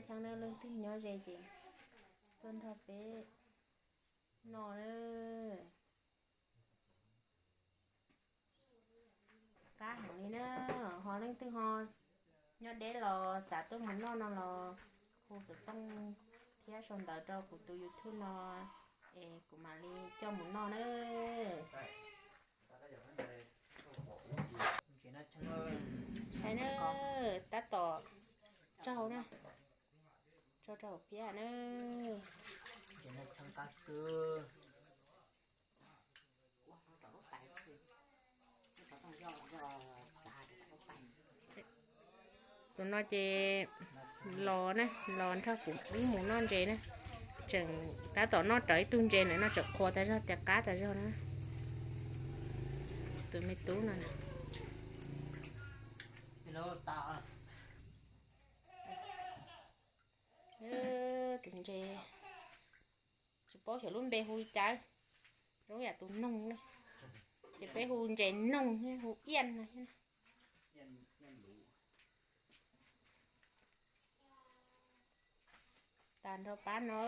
Xyoo no leej twg nyob ze ces tuaj nrog peb noj na. Qab heev li na, ho leej twg ho nyob deb los xav tuaj mus noj no los hu xov tooj thiab sau ntawv rau kuv tus YouTube no es kuv mam li coj mus noj na. Saib na, tab tom tsaug na, tsaug rau hauv phiab na. Tus no ces los na, los nrog kuv wb mus noj ntses na. Tseem tab tom noj rawv ib tug ntses lawm no, tseem qhuav tas zog tias qab tas zog na. Tus me tub no na. Tus ntses tsis paub xyov lub npe hu li cas, zoo yam tus noog na. Ces peb hu ntses noog, hu iaj no. Tas nrho pab no,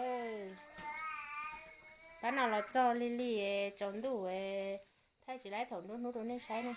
pab no los txog lig lig tsaus ntuj, thaij tsis laib thaum nruab hnub rau nej saib na.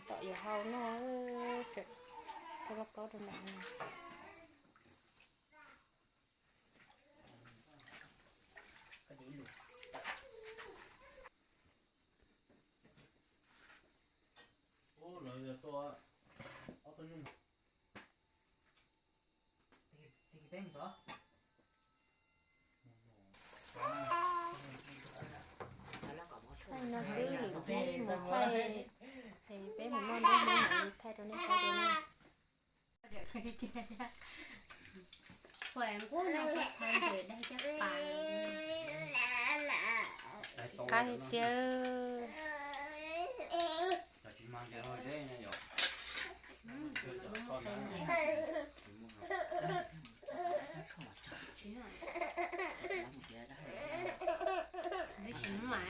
Tom yuav hau no, tau lauj kaub rau nram no. Thaij no xwb, lwm hnub mus thaij, es peb mus noj nruab hnub mam li thaij rau nej saib dua na. Nqus no kuj txhais ntses daig caj pas. Qab tiag. Tsis muaj.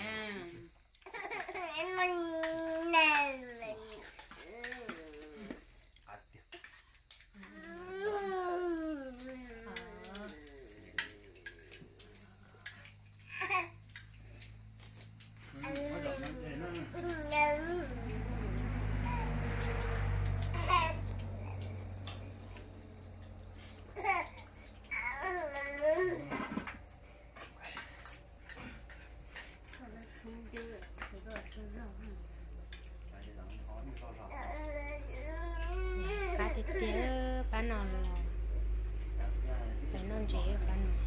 Qab tiag tiag, pab no los, pab noj ntses pab no.